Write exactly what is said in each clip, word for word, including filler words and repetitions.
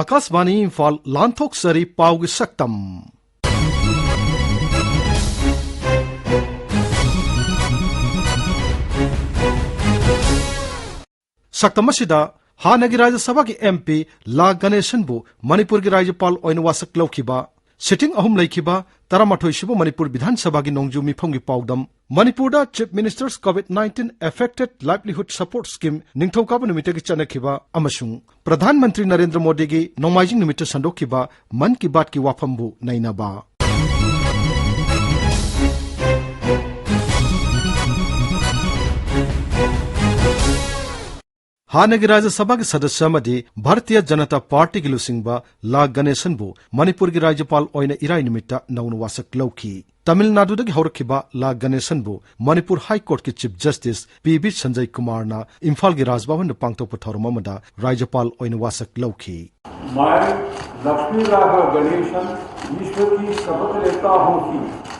ꯑꯥꯀꯥꯁꯕꯥꯅꯤ ꯏꯝꯐꯥꯜ, ꯂꯥꯟꯊꯣꯛꯆꯔꯤ ꯄꯥꯎꯒꯤ ꯁꯛꯇꯝ꯫ ꯁꯛꯇꯝ ꯑꯁꯤꯗ ꯍꯥꯟꯅꯒꯤ ꯔꯥꯖ꯭ꯌ ꯁꯚꯥꯒꯤ ꯑꯦꯝ ꯄꯤ ꯂꯥ ꯒꯅꯦꯁꯟꯕꯨ ꯃꯅꯤꯄꯨꯔꯒꯤ ꯔꯥꯖ꯭ꯌꯄꯥꯜ ꯑꯣꯏꯅ ꯋꯥꯁꯛ ꯂꯧꯈꯤꯕ, ꯁꯤꯇꯤꯡ ꯑꯍꯨꯝ ꯂꯩꯈꯤꯕ ꯇꯔꯥꯃꯥꯊꯣꯏ ꯁꯨꯕ ꯃꯅꯤꯄꯨꯔ ꯕꯤꯙꯥꯟ ꯁꯚꯥꯒꯤ ꯅꯣꯡꯖꯨ ꯃꯤꯐꯝꯒꯤ ꯄꯥꯎꯗꯝ, ꯃꯅꯤꯄꯨꯔꯗ Chief Minister's COVID nineteen Affected Livelihood Support Scheme ꯅꯤꯡꯊꯧꯀꯥꯕ ꯅꯨꯃꯤꯠꯇꯒꯤ ꯆꯠꯅꯈꯤꯕ ꯑꯃꯁꯨꯡ ꯄ꯭ꯔꯙꯥꯟ ꯃꯟꯇ꯭ꯔꯤ ꯅꯔꯦꯟꯗ꯭ꯔ ꯃꯣꯗꯤꯒꯤ ꯅꯣꯡꯃꯥꯏꯖꯤꯡ ꯅꯨꯃꯤꯠꯇ ꯁꯟꯗꯣꯛꯈꯤꯕ ꯃꯟ ꯀꯤ ꯕꯥꯠꯀꯤ ꯋꯥꯐꯝꯕꯨ ꯅꯩꯅꯕ꯫ ꯍꯥꯟꯅꯒꯤ ꯔꯥꯖ꯭ꯌ ꯁꯚꯥꯒꯤ ꯁꯗꯁ꯭ꯌ ꯑꯃꯗꯤ ꯚꯥꯔꯇꯤꯌ ꯖꯅꯇꯥ ꯄꯥꯔꯇꯤꯒꯤ ꯂꯨꯆꯤꯡꯕ ꯂꯥ ꯒꯅꯦꯁꯟꯕꯨ ꯃꯅꯤꯄꯨꯔꯒꯤ ꯔꯥꯖ꯭ꯌꯄꯥꯜ ꯑꯣꯏꯅ ꯏꯔꯥꯏ ꯅꯨꯃꯤꯠꯇ ꯅꯧꯅ ꯋꯥꯁꯛ ꯂꯧꯈꯤ꯫ ꯇꯥꯃꯤꯜ ꯅꯥꯗꯨꯗꯒꯤ ꯍꯧꯔꯛꯈꯤꯕ ꯂꯥ ꯒꯅꯦꯁꯟꯕꯨ ꯃꯅꯤꯄꯨꯔ ꯍꯥꯏ ꯀꯣꯔꯠꯀꯤ ꯆꯤꯐ ꯖꯁꯇꯤꯁ ꯄꯤ ꯕꯤ ꯁꯟꯖꯌ ꯀꯨꯃꯥꯔꯅ ꯏꯝꯐꯥꯜꯒꯤ ꯔꯥꯖ ꯚꯕꯟꯗ ꯄꯥꯡꯊꯣꯛꯄ ꯊꯧꯔꯝ ꯑꯃꯗ ꯔꯥꯖ꯭ꯌꯄꯥꯜ ꯑꯣꯏꯅ ꯋꯥꯁꯛ ꯂꯧꯈꯤ꯫ मैं लक्ष्मी राघव गणेशन ईश्वर की शपथ लेता हूँ कि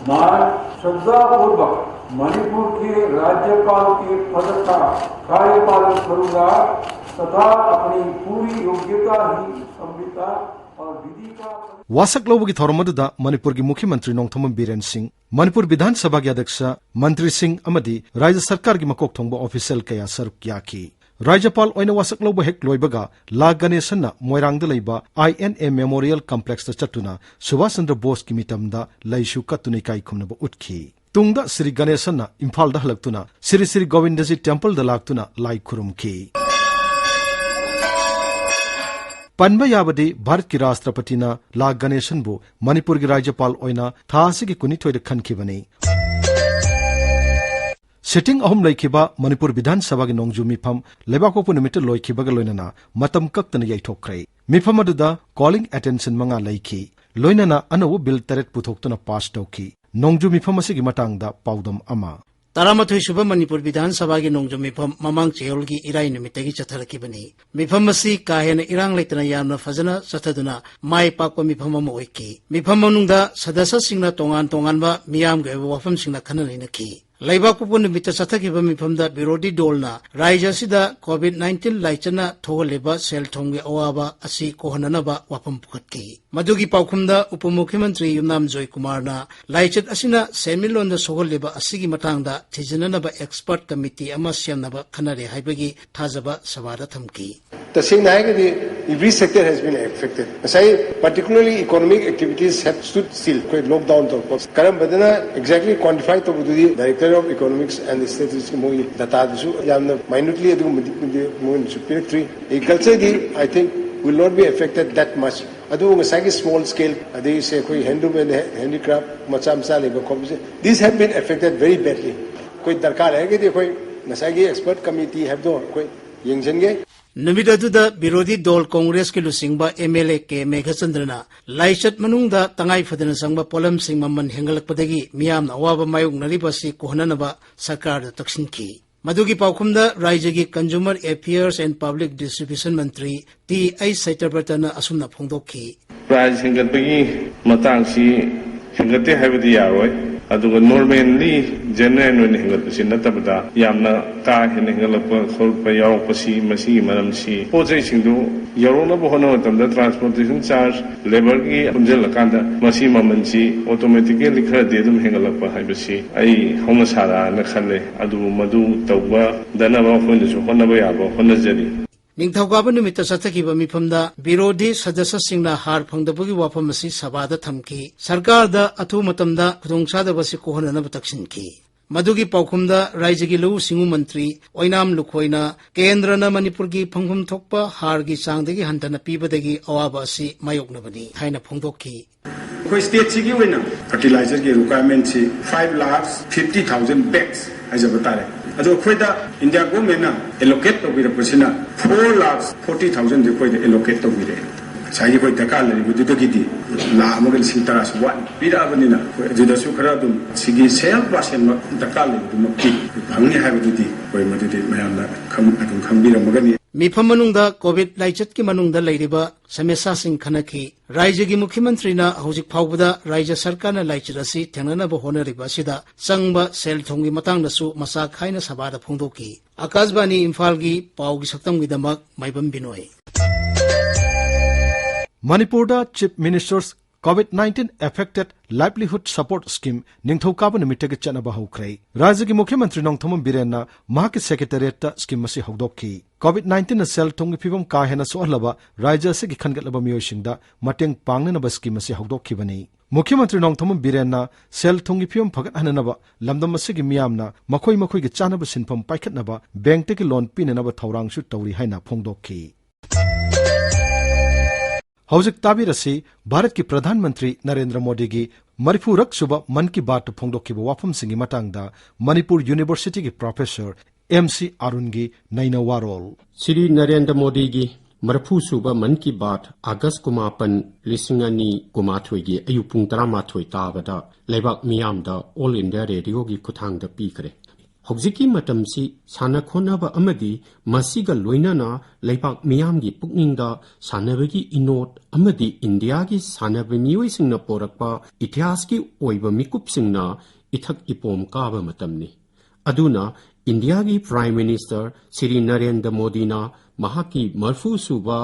मैं श्रद्धापूर्वक मणिपुर के राज्यपाल के पद का कार्यपालन करूंगा तथा अपनी पूरी योग्यता ही संविधान और विधि का ꯋꯥꯁꯛ ꯂꯧꯕꯒꯤ ꯊꯧꯔꯝ ꯑꯗꯨꯗ ꯃꯅꯤꯄꯨꯔꯒꯤ ꯃꯨꯈ꯭ꯌ ꯃꯟꯇ꯭ꯔꯤ ꯅꯣꯡꯊꯣꯝꯕꯝ ꯕꯤꯔꯦꯟ ꯁꯤꯡ, ꯃꯅꯤꯄꯨꯔ ꯕꯤꯙꯥꯟ ꯁꯚꯥꯒꯤ ꯑꯗ꯭ꯌꯛꯁ, ꯃꯟꯇ꯭ꯔꯤꯁꯤꯡ ꯑꯃꯗꯤ ꯔꯥꯖ꯭ꯌ ꯁꯔꯀꯥꯔꯒꯤ ꯃꯀꯣꯛ ꯊꯣꯡꯕ ꯑꯣꯐꯤꯁꯤꯌꯦꯜ ꯀꯌꯥ ꯁꯔꯨꯛ ꯌꯥꯈꯤ꯫ ꯔꯥꯖ꯭ꯌꯄꯥꯜ ꯑꯣꯏꯅ ꯋꯥꯁꯛ ꯂꯧꯕ ꯍꯦꯛ ꯂꯣꯏꯕꯒ ꯂꯥ ꯒꯅꯦꯁꯟꯅ ꯃꯣꯏꯔꯥꯡꯗ ꯂꯩꯕ ꯑꯥꯏ ꯑꯦꯟ ꯑꯦ ꯃꯦꯃꯣꯔꯤꯌꯦꯜ ꯀꯝꯄ꯭ꯂꯦꯛꯁꯇ ꯆꯠꯇꯨꯅ ꯁꯨꯚꯥꯁ ꯆꯟꯗ꯭ꯔ ꯕꯣꯁꯀꯤ ꯃꯤꯇꯝꯗ ꯂꯩꯁꯨ ꯀꯠꯇꯨꯅ ꯏꯀꯥꯏ ꯈꯨꯝꯅꯕ ꯎꯠꯈꯤ꯫ ꯇꯨꯡꯗ ꯁ꯭ꯔꯤ ꯒꯅꯦꯁꯟꯅ ꯏꯝꯐꯥꯜꯗ ꯍꯜꯂꯛꯇꯨꯅ ꯁ꯭ꯔꯤ ꯁ꯭ꯔꯤ ꯒꯣꯕꯤꯟꯗꯖꯤ ꯇꯦꯝꯄꯜꯗ ꯂꯥꯛꯇꯨꯅ ꯂꯥꯏ ꯈꯨꯔꯨꯝꯈꯤ꯫ ꯄꯟꯕ ꯌꯥꯕꯗꯤ ꯚꯥꯔꯠꯀꯤ ꯔꯥꯁꯇ꯭ꯔꯄꯇꯤꯅ ꯂꯥ ꯒꯅꯦꯁꯟꯕꯨ ꯃꯅꯤꯄꯨꯔꯒꯤ ꯔꯥꯖ꯭ꯌꯄꯥꯜ ꯑꯣꯏꯅ ꯊꯥ ꯑꯁꯤꯒꯤ ꯀꯨꯟꯅꯤꯊꯣꯏꯗ ꯈꯟꯈꯤꯕꯅꯤ꯫ ꯁꯤꯇꯤꯡ ꯑꯍꯨꯝ ꯂꯩꯈꯤꯕ ꯃꯅꯤꯄꯨꯔ ꯕꯤꯙꯥꯟ ꯁꯚꯥꯒꯤ ꯅꯣꯡꯖꯨ ꯃꯤꯐꯝ ꯂꯩꯕꯥꯛꯄꯣꯛꯄ ꯅꯨꯃꯤꯠꯇ ꯂꯣꯏꯈꯤꯕꯒ ꯂꯣꯏꯅꯅ ꯃꯇꯝ ꯀꯛꯇꯅ ꯌꯩꯊꯣꯛꯈ꯭ꯔꯦ꯫ ꯃꯤꯐꯝ ꯑꯗꯨꯗ ꯀꯣꯂꯤꯡ ꯑꯦꯇꯦꯟꯁꯟ ꯃꯉꯥ ꯂꯩꯈꯤ꯫ ꯂꯣꯏꯅꯅ ꯑꯅꯧꯕ ꯕꯤꯜ ꯇꯔꯦꯠ ꯄꯨꯊꯣꯛꯇꯨꯅ ꯄꯥꯁ ꯇꯧꯈꯤ꯫ ꯅꯣꯡꯖꯨ ꯃꯤꯐꯝ ꯑꯁꯤꯒꯤ ꯃꯇꯥꯡꯗ ꯄꯥꯎꯗꯝ ꯑꯃ꯫ ꯇꯔꯥꯃꯥꯊꯣꯏ ꯁꯨꯕ ꯃꯅꯤꯄꯨꯔ ꯕꯤꯙꯥꯟ ꯁꯚꯥꯒꯤ ꯅꯣꯡꯖꯨ ꯃꯤꯐꯝ ꯃꯃꯥꯡ ꯆꯌꯣꯜꯒꯤ ꯏꯔꯥꯏ ꯅꯨꯃꯤꯠꯇꯒꯤ ꯆꯠꯊꯔꯛꯈꯤꯕꯅꯤ꯫ ꯃꯤꯐꯝ ꯑꯁꯤ ꯀꯥ ꯍꯦꯟꯅ ꯏꯔꯥꯡ ꯂꯩꯇꯅ ꯌꯥꯝꯅ ꯐꯖꯅ ꯆꯠꯊꯗꯨꯅ ꯃꯥꯏ ꯄꯥꯛꯄ ꯃꯤꯐꯝ ꯑꯃ ꯑꯣꯏꯈꯤ꯫ ꯃꯤꯐꯝ ꯃꯅꯨꯡꯗ ꯁꯗꯁ꯭ꯌꯁꯤꯡꯅ ꯇꯣꯉꯥꯟ ꯇꯣꯉꯥꯟꯕ ꯃꯤꯌꯥꯝꯒꯤ ꯑꯣꯏꯕ ꯋꯥꯐꯝꯁꯤꯡꯅ ꯈꯟꯅ ꯅꯩꯅꯈꯤ꯫ ꯂꯩꯕꯥꯛꯄꯣꯛꯄ ꯅꯨꯃꯤꯠꯇ ꯆꯠꯊꯈꯤꯕ ꯃꯤꯐꯝꯗ ꯕꯤꯔꯣꯙꯤ ꯗꯣꯜꯅ ꯔꯥꯖ꯭ꯌ ꯑꯁꯤꯗ COVID nineteen ꯂꯥꯏꯆꯠꯅ ꯊꯣꯛꯍꯜꯂꯤꯕ ꯁꯦꯜ ꯊꯨꯝꯒꯤ ꯑꯋꯥꯕ ꯑꯁꯤ ꯀꯣꯛꯍꯟꯅꯅꯕ ꯋꯥꯐꯝ ꯄꯨꯈꯠꯈꯤ꯫ ꯃꯗꯨꯒꯤ ꯄꯥꯎꯈꯨꯝꯗ ꯎꯄ ꯃꯨꯈ꯭ꯌꯃꯟꯇ꯭ꯔꯤ ꯌꯨꯝꯅꯥꯝ ꯖꯣꯏꯀꯨꯃꯥꯔꯅ ꯂꯥꯏꯆꯠ ꯑꯁꯤꯅ ꯁꯦꯟꯃꯤꯠꯂꯣꯟꯗ ꯁꯣꯛꯍꯜꯂꯤꯕ ꯑꯁꯤꯒꯤ ꯃꯇꯥꯡꯗ ꯊꯤꯖꯤꯟꯅꯅꯕ expert committee ꯑꯃ ꯁꯦꯝꯅꯕ ꯈꯟꯅꯔꯦ ꯍꯥꯏꯕꯒꯤ ꯊꯥꯖꯕ ꯁꯚꯥꯗ ꯊꯝꯈꯤ꯫ ꯇꯁꯦꯡꯅ ꯍꯥꯏꯔꯒꯗꯤ, every sector has been affected. ꯉꯁꯥꯏ, particularly economic activities have stood still. ꯑꯩꯈꯣꯏ lockdown ꯇꯧꯔꯛꯄ ꯀꯔꯝꯕꯗꯅ exactly quantify ꯇꯧꯕꯗꯨꯗꯤ Director of Economics and Statistics ꯃꯣꯏꯒꯤ dataꯗꯨꯁꯨ ꯌꯥꯝꯅ minutely ꯑꯗꯨꯒꯨꯝꯕꯗꯤ ꯃꯣꯏꯅꯁꯨ ꯄꯤꯔꯛꯇ꯭ꯔꯤ꯫ Agricultureꯗꯤ, I think, will not be affected that much. ꯑꯗꯨꯕꯨ ꯉꯁꯥꯏꯒꯤ small scale, ꯑꯗꯩꯁꯦ ꯑꯩꯈꯣꯏ handloom and handicraft ꯃꯆꯥ ꯃꯆꯥ ꯂꯩꯕ ꯈꯣꯠꯄꯁꯦ, these have been affected very badly. ꯑꯩꯈꯣꯏ ꯗꯔꯀꯥꯔ ꯂꯩꯔꯒꯗꯤ ꯑꯩꯈꯣꯏ ꯉꯁꯥꯏꯒꯤ expert committee ꯍꯥꯏꯕꯗꯣ ꯑꯩꯈꯣꯏ ꯌꯦꯡꯁꯤꯟꯒꯦ꯫ ꯅꯨꯃꯤꯠ ꯑꯗꯨꯗ ꯕꯤꯔꯣꯙꯤ ꯗꯣꯜ ꯀꯣꯡꯒ꯭ꯔꯦꯁꯀꯤ ꯂꯨꯆꯤꯡꯕ MLA ꯀꯦ ꯃꯦꯘꯆꯟꯗ꯭ꯔꯅ ꯂꯥꯏꯆꯠ ꯃꯅꯨꯡꯗ ꯇꯉꯥꯏ ꯐꯗꯅ ꯆꯪꯕ ꯄꯣꯠꯂꯝꯁꯤꯡ ꯃꯃꯜ ꯍꯦꯟꯒꯠꯂꯛꯄꯗꯒꯤ ꯃꯤꯌꯥꯝꯅ ꯑꯋꯥꯕ ꯃꯥꯌꯣꯛꯅꯔꯤꯕ ꯑꯁꯤ ꯀꯣꯛꯍꯟꯅꯅꯕ ꯁꯔꯀꯥꯔꯗ ꯇꯛꯁꯤꯟꯈꯤ꯫ ꯃꯗꯨꯒꯤ ꯄꯥꯎꯈꯨꯝꯗ ꯔꯥꯖ꯭ꯌꯒꯤ Consumer Affairs and Public Distribution Mantri T H ꯁꯇ꯭ꯌꯕ꯭ꯔꯇꯅ ꯑꯁꯨꯝꯅ ꯐꯣꯡꯗꯣꯛꯈꯤ꯫ Price ꯍꯦꯟꯒꯠꯄꯒꯤ ꯃꯇꯥꯡꯁꯤ ꯍꯦꯟꯒꯠꯇꯦ ꯍꯥꯏꯕꯗꯤ ꯌꯥꯔꯣꯏ꯫ ꯑꯗꯨꯒ normally, general ꯑꯣꯏꯅ ꯍꯦꯟꯒꯠꯄꯁꯤ ꯅꯠꯇꯕꯗ, ꯌꯥꯝꯅ ꯀꯥ ꯍꯦꯟꯅ ꯍꯦꯟꯒꯠꯂꯛꯄ ꯈꯣꯠꯂꯛꯄ ꯌꯥꯎꯔꯛꯄꯁꯤ, ꯃꯁꯤꯒꯤ ꯃꯔꯝꯁꯤ ꯄꯣꯠ ꯆꯩꯁꯤꯡꯗꯨ ꯌꯧꯔꯛꯅꯕ ꯍꯣꯠꯅꯕ ꯃꯇꯝꯗ transportation charge, labourꯒꯤ ꯄꯨꯟꯁꯤꯜꯂꯀꯥꯟꯗ ꯃꯁꯤ ꯃꯃꯜꯁꯤ automatically ꯈꯔꯗꯤ ꯑꯗꯨꯝ ꯍꯦꯟꯒꯠꯂꯛꯄ ꯍꯥꯏꯕꯁꯤ ꯑꯩ ꯍꯧꯅ ꯁꯥꯔꯛꯑꯅ ꯈꯜꯂꯦ꯫ ꯑꯗꯨꯕꯨ ꯃꯗꯨ ꯇꯧꯕꯗꯅꯕ ꯑꯩꯈꯣꯏꯅꯁꯨ ꯍꯣꯠꯅꯕ ꯌꯥꯕ ꯍꯣꯠꯅꯖꯔꯤ꯫ ꯅꯤꯡꯊꯧꯀꯥꯕ ꯅꯨꯃꯤꯠꯇ ꯆꯠꯊꯈꯤꯕ ꯃꯤꯐꯝꯗ ꯕꯤꯔꯣꯙꯤ ꯁꯗꯁ꯭ꯌꯁꯤꯡꯅ ꯍꯥꯔ ꯐꯪꯗꯕꯒꯤ ꯋꯥꯐꯝ ꯑꯁꯤ ꯁꯚꯥꯗ ꯊꯝꯈꯤ꯫ ꯁꯔꯀꯥꯔꯗ ꯑꯊꯨꯕ ꯃꯇꯝꯗ ꯈꯨꯗꯣꯡꯆꯥꯗꯕ ꯑꯁꯤ ꯀꯣꯛꯍꯟꯅꯅꯕ ꯇꯛꯁꯤꯟꯈꯤ꯫ ꯃꯗꯨꯒꯤ ꯄꯥꯎꯈꯨꯝꯗ ꯔꯥꯖ꯭ꯌꯒꯤ ꯂꯧꯎ ꯁꯤꯡꯎ ꯃꯟꯇ꯭ꯔꯤ ꯑꯣꯏꯅꯥꯝ ꯂꯨꯈꯣꯏꯅ ꯀꯦꯟꯗ꯭ꯔꯅ ꯃꯅꯤꯄꯨꯔꯒꯤ ꯐꯪꯐꯝ ꯊꯣꯛꯄ ꯍꯥꯔꯒꯤ ꯆꯥꯡꯗꯒꯤ ꯍꯟꯊꯅ ꯄꯤꯕꯗꯒꯤ ꯑꯋꯥꯕ ꯑꯁꯤ ꯃꯥꯌꯣꯛꯅꯕꯅꯤ ꯍꯥꯏꯅ ꯐꯣꯡꯗꯣꯛꯈꯤ꯫ ꯑꯩꯈꯣꯏ stateꯁꯤꯒꯤ ꯑꯣꯏꯅ fertilizerꯒꯤ requirementꯁꯤ five lakh fifty thousand bags ꯍꯥꯏꯖꯕ ꯇꯥꯔꯦ꯫ ꯑꯗꯣ ꯑꯩꯈꯣꯏꯗ India governmentꯅ allocate ꯇꯧꯕꯤꯔꯛꯄꯁꯤꯅ four lakh forty thousandꯗꯤ ꯑꯩꯈꯣꯏꯗ allocate ꯇꯧꯕꯤꯔꯛꯑꯦ꯫ ꯉꯁꯥꯏꯒꯤ ꯑꯩꯈꯣꯏ ꯗꯔꯀꯥꯔ ꯂꯩꯔꯤꯕꯗꯨꯗꯒꯤꯗꯤ ꯂꯥꯈ ꯑꯃꯒ ꯂꯤꯁꯤꯡ ꯇꯔꯥꯁꯨ ꯋꯥꯠꯂꯤ꯫ ꯄꯤꯔꯛꯑꯕꯅꯤꯅ ꯑꯩꯈꯣꯏ ꯑꯗꯨꯗꯁꯨ ꯈꯔ ꯑꯗꯨꯝ ꯁꯤꯒꯤ ꯁꯦꯜ ꯄꯥꯔꯁꯦꯟꯃꯛ ꯗꯔꯀꯥꯔ ꯂꯩꯕꯗꯨꯃꯛꯇꯤ ꯐꯪꯅꯤ ꯍꯥꯏꯕꯗꯨꯗꯤ ꯑꯩꯈꯣꯏ ꯃꯗꯨꯗꯤ ꯃꯌꯥꯝꯅ ꯈꯪ-, ꯑꯗꯨꯝ ꯈꯪꯕꯤꯔꯝꯃꯒꯅꯤ꯫ ꯃꯤꯐꯝ ꯃꯅꯨꯡꯗ ꯀꯣꯚꯤꯗ ꯂꯥꯏꯆꯠꯀꯤ ꯃꯅꯨꯡꯗ ꯂꯩꯔꯤꯕ ꯁꯃꯁ꯭ꯌꯥꯁꯤꯡ ꯈꯟꯅꯈꯤ꯫ ꯔꯥꯖ꯭ꯌꯒꯤ ꯃꯨꯈ꯭ꯌ ꯃꯟꯇ꯭ꯔꯤꯅ ꯍꯧꯖꯤꯛ ꯐꯥꯎꯕꯗ ꯔꯥꯖ꯭ꯌ ꯁꯔꯀꯥꯔꯅ ꯂꯥꯏꯆꯠ ꯑꯁꯤ ꯊꯦꯡꯅꯅꯕ ꯍꯣꯠꯅꯔꯤꯕ ꯑꯁꯤꯗ ꯆꯪꯕ ꯁꯦꯜ ꯊꯨꯝꯒꯤ ꯃꯇꯥꯡꯗꯁꯨ ꯃꯆꯥ ꯈꯥꯏꯅ ꯁꯚꯥꯗ ꯐꯣꯡꯗꯣꯛꯈꯤ꯫ ꯑꯀꯥꯁꯕꯥꯅꯤ ꯏꯝꯐꯥꯜꯒꯤ ꯄꯥꯎꯒꯤ ꯁꯛꯇꯝꯒꯤꯗꯃꯛ ꯃꯥꯏꯕꯝ ꯕꯤꯅꯣꯏ꯫ ꯃꯅꯤꯄꯨꯔꯗ Chief Minister's COVID nineteen Affected Livelihood Support Scheme ꯅꯤꯡꯊꯧꯀꯥꯕ ꯅꯨꯃꯤꯠꯇꯒꯤ ꯆꯠꯅꯕ ꯍꯧꯈ꯭ꯔꯦ꯫ ꯔꯥꯖ꯭ꯌꯒꯤ ꯃꯨꯈ꯭ꯌ ꯃꯟꯇ꯭ꯔꯤ ꯅꯣꯡꯊꯣꯝꯕꯝ ꯕꯤꯔꯦꯟꯅ ꯃꯍꯥꯛꯀꯤ ꯁꯦꯀ꯭ꯔꯦꯇꯦꯔꯤꯌꯦꯠꯇ ꯁ꯭ꯀꯤꯝ ꯑꯁꯤ ꯍꯧꯗꯣꯛꯈꯤ꯫ COVID nineteenꯅ ꯁꯦꯜ ꯊꯨꯝꯒꯤ ꯐꯤꯕꯝ ꯀꯥ ꯍꯦꯟꯅ ꯁꯣꯛꯍꯜꯂꯕ ꯔꯥꯖ꯭ꯌ ꯑꯁꯤꯒꯤ ꯈꯟꯒꯠꯂꯕ ꯃꯤꯑꯣꯏꯁꯤꯡꯗ ꯃꯇꯦꯡ ꯄꯥꯡꯅꯅꯕ ꯁ꯭ꯀꯤꯝ ꯑꯁꯤ ꯍꯧꯗꯣꯛꯈꯤꯕꯅꯤ꯫ ꯃꯨꯈ꯭ꯌ ꯃꯟꯇ꯭ꯔꯤ ꯅꯣꯡꯊꯣꯝꯕꯝ ꯕꯤꯔꯦꯟꯅ ꯁꯦꯜ ꯊꯨꯝꯒꯤ ꯐꯤꯕꯝ ꯐꯒꯠꯍꯟꯅꯅꯕ ꯂꯝꯗꯝ ꯑꯁꯤꯒꯤ ꯃꯤꯌꯥꯝꯅ ꯃꯈꯣꯏ ꯃꯈꯣꯏꯒꯤ ꯆꯥꯅꯕ ꯁꯤꯟꯐꯝ ꯄꯥꯏꯈꯠꯅꯕ ꯕꯦꯡꯛꯇꯒꯤ ꯂꯣꯟ ꯄꯤꯅꯅꯕ ꯊꯧꯔꯥꯡꯁꯨ ꯇꯧꯔꯤ ꯍꯥꯏꯅ ꯐꯣꯡꯗꯣꯛꯈꯤ꯫ ꯍꯧꯖꯤꯛ ꯇꯥꯕꯤꯔꯁꯤ, ꯚꯥꯔꯠꯀꯤ ꯄ꯭ꯔꯙꯥꯟ ꯃꯟꯇ꯭ꯔꯤ ꯅꯔꯦꯟꯗ꯭ꯔ ꯃꯣꯗꯤꯒꯤ ꯃꯔꯤꯐꯨꯔꯛ ꯁꯨꯕ ꯃꯟ ꯀꯤ ꯕꯥꯠꯇ ꯐꯣꯡꯗꯣꯛꯈꯤꯕ ꯋꯥꯐꯝꯁꯤꯡꯒꯤ ꯃꯇꯥꯡꯗ ꯃꯅꯤꯄꯨꯔ ꯌꯨꯅꯤꯚꯔꯁꯤꯇꯤꯒꯤ ꯄ꯭ꯔꯣꯐꯦꯁꯔ ꯑꯦꯝ ꯁꯤ ꯑꯔꯨꯟꯒꯤ ꯅꯩꯅ ꯋꯥꯔꯣꯜ꯫ ꯁ꯭ꯔꯤ ꯅꯔꯦꯟꯗ꯭ꯔ ꯃꯣꯗꯤꯒꯤ ꯃꯔꯤꯐꯨ ꯁꯨꯕ ꯃꯟ ꯀꯤ ꯕꯥꯠ, ꯑꯥꯒꯁ ꯀꯨꯟꯃꯥꯄꯟ, ꯂꯤꯁꯤꯡ ꯑꯅꯤ ꯀꯨꯟꯃꯥꯊꯣꯏꯒꯤ ꯑꯌꯨꯛ ꯄꯨꯡ ꯇꯔꯥꯃꯥꯊꯣꯏ ꯇꯥꯕꯗ ꯂꯩꯕꯥꯛ ꯃꯤꯌꯥꯝꯗ All India Radioꯒꯤ ꯈꯨꯠꯊꯥꯡꯗ ꯄꯤꯈ꯭ꯔꯦ꯫ ꯍꯧꯖꯤꯛꯀꯤ ꯃꯇꯝꯁꯤ ꯁꯥꯟꯅ ꯈꯣꯠꯅꯕ ꯑꯃꯗꯤ ꯃꯁꯤꯒ ꯂꯣꯏꯅꯅ ꯂꯩꯕꯥꯛ ꯃꯤꯌꯥꯝꯒꯤ ꯄꯨꯛꯅꯤꯡꯗ ꯁꯥꯟꯅꯕꯒꯤ ꯏꯅꯣꯠ ꯑꯃꯗꯤ ꯏꯟꯗꯤꯌꯥꯒꯤ ꯁꯥꯟꯅꯕ ꯃꯤꯑꯣꯏꯁꯤꯡꯅ ꯄꯣꯔꯛꯄ ꯏꯇꯤꯍꯥꯁꯀꯤ ꯑꯣꯏꯕ ꯃꯤꯀꯨꯞꯁꯤꯡꯅ ꯏꯊꯛ ꯏꯄꯣꯝ ꯀꯥꯕ ꯃꯇꯝꯅꯤ꯫ ꯑꯗꯨꯅ ꯏꯟꯗꯤꯌꯥꯒꯤ Prime Minister ꯁ꯭ꯔꯤ ꯅꯔꯦꯟꯗ꯭ꯔ ꯃꯣꯗꯤꯅ ꯃꯍꯥꯛꯀꯤ ꯃꯔꯤꯐꯨ ꯁꯨꯕ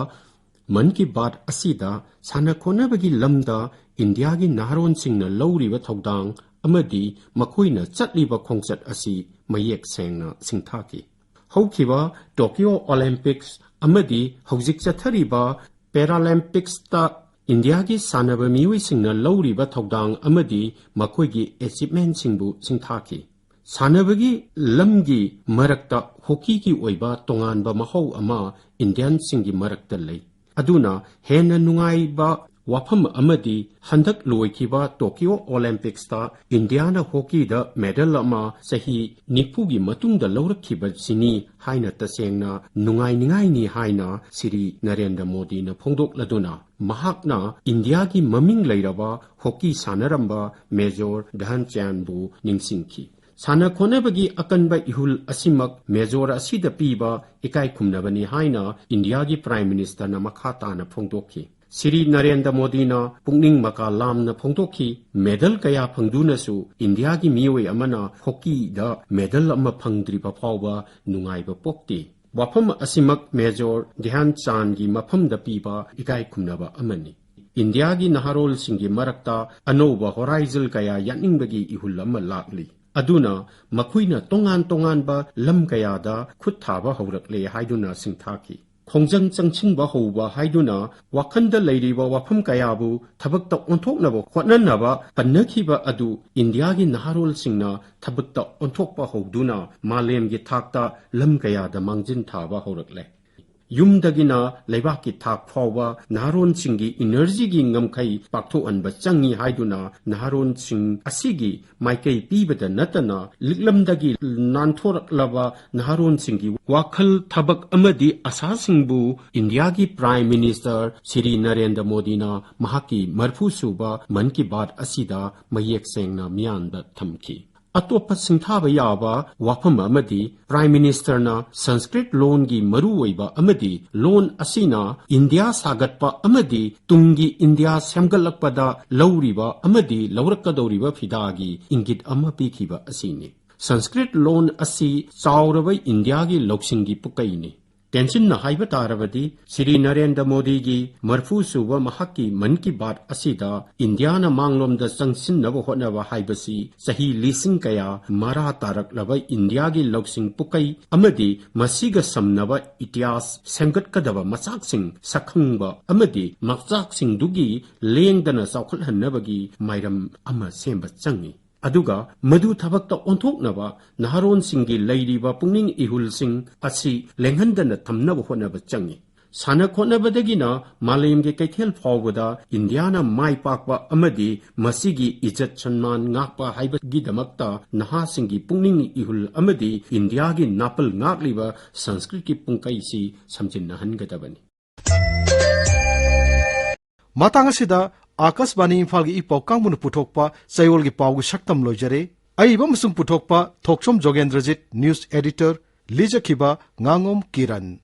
ꯃꯟ ꯀꯤ ꯕꯥꯠ ꯑꯁꯤꯗ ꯁꯥꯟꯅ ꯈꯣꯠꯅꯕꯒꯤ ꯂꯝꯗ ꯏꯟꯗꯤꯌꯥꯒꯤ ꯅꯍꯥꯔꯣꯟꯁꯤꯡꯅ ꯂꯧꯔꯤꯕ ꯊꯧꯗꯥꯡ ꯑꯃꯗꯤ ꯃꯈꯣꯏꯅ ꯆꯠꯂꯤꯕ ꯈꯣꯡꯆꯠ ꯑꯁꯤ ꯃꯌꯦꯛ ꯁꯦꯡꯅ ꯁꯤꯡꯊꯥꯈꯤ꯫ ꯍꯧꯈꯤꯕ ꯇꯣꯀꯤꯌꯣ ꯑꯣꯂꯦꯝꯄꯤꯛꯁ ꯑꯃꯗꯤ ꯍꯧꯖꯤꯛ ꯆꯠꯊꯔꯤꯕ ꯄꯦꯔꯥꯂꯦꯝꯄꯤꯛꯁꯇ ꯏꯟꯗꯤꯌꯥꯒꯤ ꯁꯥꯟꯅꯕ ꯃꯤꯑꯣꯏꯁꯤꯡꯅ ꯂꯧꯔꯤꯕ ꯊꯧꯗꯥꯡ ꯑꯃꯗꯤ ꯃꯈꯣꯏꯒꯤ ꯑꯦꯆꯤꯞꯃꯦꯟꯁꯤꯡꯕꯨ ꯁꯤꯡꯊꯥꯈꯤ꯫ ꯁꯥꯟꯅꯕꯒꯤ ꯂꯝꯒꯤ ꯃꯔꯛꯇ ꯍꯣꯀꯤꯒꯤ ꯑꯣꯏꯕ ꯇꯣꯉꯥꯟꯕ ꯃꯍꯥꯎ ꯑꯃ ꯏꯟꯗꯤꯌꯟꯁꯤꯡꯒꯤ ꯃꯔꯛꯇ ꯂꯩ꯫ ꯑꯗꯨꯅ ꯍꯦꯟꯅ ꯅꯨꯡꯉꯥꯏꯕ ꯋꯥꯐꯝ ꯑꯃꯗꯤ ꯍꯟꯗꯛ ꯂꯣꯏꯈꯤꯕ ꯇꯣꯀꯤꯌꯣ ꯑꯣꯂꯦꯝꯄꯤꯛꯁꯇ ꯏꯟꯗꯤꯌꯥꯅ ꯍꯣꯀꯤꯗ ꯃꯦꯗꯜ ꯑꯃ ꯆꯍꯤ ꯅꯤꯐꯨꯒꯤ ꯃꯇꯨꯡꯗ ꯂꯧꯔꯛꯈꯤꯕꯁꯤꯅꯤ ꯍꯥꯏꯅ ꯇꯁꯦꯡꯅ ꯅꯨꯡꯉꯥꯏꯅꯤꯡꯉꯥꯏꯅꯤ ꯍꯥꯏꯅ ꯁ꯭ꯔꯤ ꯅꯔꯦꯟꯗ꯭ꯔ ꯃꯣꯗꯤꯅ ꯐꯣꯡꯗꯣꯛꯂꯗꯨꯅ ꯃꯍꯥꯛꯅ ꯏꯟꯗꯤꯌꯥꯒꯤ ꯃꯃꯤꯡ ꯂꯩꯔꯕ ꯍꯣꯀꯤ ꯁꯥꯟꯅꯔꯝꯕ ꯃꯦꯖꯣꯔ ꯙ꯭ꯌꯥꯟ ꯆꯥꯟꯕꯨ ꯅꯤꯡꯁꯤꯡꯈꯤ꯫ ꯁꯥꯟꯅ ꯈꯣꯠꯅꯕꯒꯤ ꯑꯀꯟꯕ ꯏꯍꯨꯜ ꯑꯁꯤꯃꯛ ꯃꯦꯖꯣꯔ ꯑꯁꯤꯗ ꯄꯤꯕ ꯏꯀꯥꯏ ꯈꯨꯝꯅꯕꯅꯤ ꯍꯥꯏꯅ ꯏꯟꯗꯤꯌꯥꯒꯤ ꯄ꯭ꯔꯥꯏꯝ ꯃꯤꯅꯤꯁꯇꯔꯅ ꯃꯈꯥ ꯇꯥꯅ ꯐꯣꯡꯗꯣꯛꯈꯤ꯫ ꯁ꯭ꯔꯤ ꯅꯔꯦꯟꯗ꯭ꯔ ꯃꯣꯗꯤꯅ ꯄꯨꯛꯅꯤꯡ ꯃꯀꯥ ꯂꯥꯝꯅ ꯐꯣꯡꯗꯣꯛꯈꯤ, "ꯃꯦꯗꯜ ꯀꯌꯥ ꯐꯪꯗꯨꯅꯁꯨ ꯏꯟꯗꯤꯌꯥꯒꯤ ꯃꯤꯑꯣꯏ ꯑꯃꯅ ꯍꯣꯀꯤꯗ ꯃꯦꯗꯜ ꯑꯃ ꯐꯪꯗ꯭ꯔꯤꯕ ꯐꯥꯎꯕ ꯅꯨꯡꯉꯥꯏꯕ ꯄꯣꯛꯇꯦ꯫ ꯋꯥꯐꯝ ꯑꯁꯤꯃꯛ ꯃꯦꯖꯣꯔ ꯙ꯭ꯌꯥꯟ ꯆꯥꯟꯒꯤ ꯃꯐꯝꯗ ꯄꯤꯕ ꯏꯀꯥꯏ ꯈꯨꯝꯅꯕ ꯑꯃꯅꯤ꯫ ꯏꯟꯗꯤꯌꯥꯒꯤ ꯅꯍꯥꯔꯣꯜꯁꯤꯡꯒꯤ ꯃꯔꯛꯇ ꯑꯅꯧꯕ ꯍꯣꯔꯥꯏꯖꯜ ꯀꯌꯥ ꯌꯥꯠꯅꯤꯡꯕꯒꯤ ꯏꯍꯨꯜ ꯑꯃ ꯂꯥꯛꯂꯤ꯫ ꯑꯗꯨꯅ ꯃꯈꯣꯏꯅ ꯇꯣꯉꯥꯟ ꯇꯣꯉꯥꯟꯕ ꯂꯝ ꯀꯌꯥꯗ ꯈꯨꯠ ꯊꯥꯕ ꯍꯧꯔꯛꯂꯦ" ꯍꯥꯏꯗꯨꯅ ꯁꯤꯡꯊꯥꯈꯤ꯫ "ꯈꯣꯡꯖꯪ ꯆꯪꯁꯤꯟꯕ ꯍꯧꯕ ꯍꯥꯏꯗꯨꯅ ꯋꯥꯈꯜꯗ ꯂꯩꯔꯤꯕ ꯋꯥꯐꯝ ꯀꯌꯥꯕꯨ ꯊꯕꯛꯇ ꯑꯣꯟꯊꯣꯛꯅꯕ ꯍꯣꯠꯅꯅꯕ ꯄꯟꯅꯈꯤꯕ ꯑꯗꯨ ꯏꯟꯗꯤꯌꯥꯒꯤ ꯅꯍꯥꯔꯣꯜꯁꯤꯡꯅ ꯊꯕꯛꯇ ꯑꯣꯟꯊꯣꯛꯄ ꯍꯧꯗꯨꯅ ꯃꯥꯂꯦꯝꯒꯤ ꯊꯥꯛꯇ ꯂꯝ ꯀꯌꯥꯗ ꯃꯥꯡꯖꯤꯟ ꯊꯥꯕ ꯍꯧꯔꯛꯂꯦ꯫ ꯌꯨꯝꯗꯒꯤꯅ ꯂꯩꯕꯥꯛꯀꯤ ꯊꯥꯛ ꯐꯥꯎꯕ ꯅꯍꯥꯔꯣꯟꯁꯤꯡꯒꯤ ꯏꯅꯔꯖꯤꯒꯤ ꯉꯝꯈꯩ ꯄꯥꯛꯊꯣꯛꯍꯟꯕ ꯆꯪꯏ" ꯍꯥꯏꯗꯨꯅ ꯅꯍꯥꯔꯣꯟꯁꯤꯡ ꯑꯁꯤꯒꯤ ꯃꯥꯏꯀꯩ ꯄꯤꯕꯗ ꯅꯠꯇꯅ ꯂꯤꯛꯂꯝꯗꯒꯤ ꯅꯥꯟꯊꯣꯔꯛꯂꯕ ꯅꯍꯥꯔꯣꯟꯁꯤꯡꯒꯤ ꯋꯥꯈꯜ, ꯊꯕꯛ ꯑꯃꯗꯤ ꯑꯁꯥꯁꯤꯡꯕꯨ ꯏꯟꯗꯤꯌꯥꯒꯤ ꯄ꯭ꯔꯥꯏꯝ ꯃꯤꯅꯤꯁꯇꯔ ꯁ꯭ꯔꯤ ꯅꯔꯦꯟꯗ꯭ꯔ ꯃꯣꯗꯤꯅ ꯃꯍꯥꯛꯀꯤ ꯃꯔꯤꯐꯨ ꯁꯨꯕ ꯃꯟ ꯀꯤ ꯕꯥꯠ ꯑꯁꯤꯗ ꯃꯌꯦꯛ ꯁꯦꯡꯅ ꯃꯤꯌꯥꯟꯗ ꯊꯝꯈꯤ꯫ ꯑꯇꯣꯞꯄ ꯁꯤꯡꯊꯥꯕ ꯌꯥꯕ ꯋꯥꯐꯝ ꯑꯃꯗꯤ ꯄ꯭ꯔꯥꯏꯝ ꯃꯤꯅꯤꯁꯇꯔꯅ ꯁꯪꯁꯀ꯭ꯔꯤꯠ ꯂꯣꯟꯒꯤ ꯃꯔꯨꯑꯣꯏꯕ ꯑꯃꯗꯤ ꯂꯣꯟ ꯑꯁꯤꯅ ꯏꯟꯗꯤꯌꯥ ꯁꯥꯒꯠꯄ ꯑꯃꯗꯤ ꯇꯨꯡꯒꯤ ꯏꯟꯗꯤꯌꯥ ꯁꯦꯝꯒꯠꯂꯛꯄꯗ ꯂꯧꯔꯤꯕ ꯑꯃꯗꯤ ꯂꯧꯔꯛꯀꯗꯧꯔꯤꯕ ꯐꯤꯗꯥꯒꯤ ꯏꯪꯒꯤꯠ ꯑꯃ ꯄꯤꯈꯤꯕ ꯑꯁꯤꯅꯤ꯫ ꯁꯪꯁꯀ꯭ꯔꯤꯠ ꯂꯣꯟ ꯑꯁꯤ ꯆꯥꯎꯔꯕ ꯏꯟꯗꯤꯌꯥꯒꯤ ꯂꯧꯁꯤꯡꯒꯤ ꯄꯨꯀꯩꯅꯤ꯫ ꯇꯦꯟꯁꯤꯟꯅ ꯍꯥꯏꯕ ꯇꯥꯔꯕꯗꯤ, ꯁ꯭ꯔꯤ ꯅꯔꯦꯟꯗ꯭ꯔ ꯃꯣꯗꯤꯒꯤ ꯃꯔꯤꯐꯨ ꯁꯨꯕ ꯃꯍꯥꯛꯀꯤ ꯃꯟ ꯀꯤ ꯕꯥꯠ ꯑꯁꯤꯗ ꯏꯟꯗꯤꯌꯥꯅ ꯃꯥꯡꯂꯣꯝꯗ ꯆꯪꯁꯤꯟꯅꯕ ꯍꯣꯠꯅꯕ ꯍꯥꯏꯕꯁꯤ ꯆꯍꯤ ꯂꯤꯁꯤꯡ ꯀꯌꯥ ꯃꯔꯥ ꯇꯥꯔꯛꯂꯕ ꯏꯟꯗꯤꯌꯥꯒꯤ ꯂꯧꯁꯤꯡ ꯄꯨꯀꯩ ꯑꯃꯗꯤ ꯃꯁꯤꯒ ꯁꯝꯅꯕ ꯏꯇꯤꯍꯥꯁ ꯁꯦꯝꯒꯠꯀꯗꯕ ꯃꯆꯥꯛꯁꯤꯡ ꯁꯛꯈꯪꯕ ꯑꯃꯗꯤ ꯃꯆꯥꯛꯁꯤꯡꯗꯨꯒꯤ ꯂꯦꯡꯗꯅ ꯆꯥꯎꯈꯠꯍꯟꯅꯕꯒꯤ ꯃꯥꯏꯔꯝ ꯑꯃ ꯁꯦꯝꯕ ꯆꯪꯏ꯫ ꯑꯗꯨꯒ ꯃꯗꯨ ꯊꯕꯛꯇ ꯑꯣꯟꯊꯣꯛꯅꯕ ꯅꯍꯥꯔꯣꯟꯁꯤꯡꯒꯤ ꯂꯩꯔꯤꯕ ꯄꯨꯛꯅꯤꯡ ꯏꯍꯨꯜꯁꯤꯡ ꯑꯁꯤ ꯂꯦꯡꯍꯟꯗꯅ ꯊꯝꯅꯕ ꯍꯣꯠꯅꯕ ꯆꯪꯏ꯫ ꯁꯥꯟꯅ ꯈꯣꯠꯅꯕꯗꯒꯤꯅ ꯃꯥꯂꯦꯝꯒꯤ ꯀꯩꯊꯦꯜ ꯐꯥꯎꯕꯗ ꯏꯟꯗꯤꯌꯥꯅ ꯃꯥꯏ ꯄꯥꯛꯄ ꯑꯃꯗꯤ ꯃꯁꯤꯒꯤ ꯏꯖꯠ ꯁꯟꯃꯥꯟ ꯉꯥꯛꯄ ꯍꯥꯏꯕꯒꯤꯗꯃꯛꯇ ꯅꯍꯥꯁꯤꯡꯒꯤ ꯄꯨꯛꯅꯤꯡ ꯏꯍꯨꯜ ꯑꯃꯗꯤ ꯏꯟꯗꯤꯌꯥꯒꯤ ꯅꯥꯄꯜ ꯉꯥꯛꯂꯤꯕ ꯁꯪꯁꯀ꯭ꯔꯤꯠꯀꯤ ꯄꯨꯡꯀꯩꯁꯤ ꯁꯝꯖꯤꯟꯅꯍꯟꯒꯗꯕꯅꯤ꯫ ꯃꯇꯥꯡ ꯑꯁꯤꯗ ꯑꯥꯀꯥꯁꯕꯥꯅꯤ ꯏꯝꯐꯥꯜꯒꯤ ꯏ ꯄꯥꯎ ꯀꯥꯡꯕꯨꯅ ꯄꯨꯊꯣꯛꯄ ꯆꯌꯣꯜꯒꯤ ꯄꯥꯎꯒꯤ ꯁꯛꯇꯝ ꯂꯣꯏꯖꯔꯦ꯫ ꯑꯏꯕ ꯑꯃꯁꯨꯡ ꯄꯨꯊꯣꯛꯄ ꯊꯣꯛꯆꯣꯝ ꯖꯣꯒꯦꯟꯗ꯭ꯔꯖꯤꯠ, news editor ꯂꯤꯖꯈꯤꯕ ꯉꯥꯉꯣꯝ ꯀꯤꯔꯟ꯫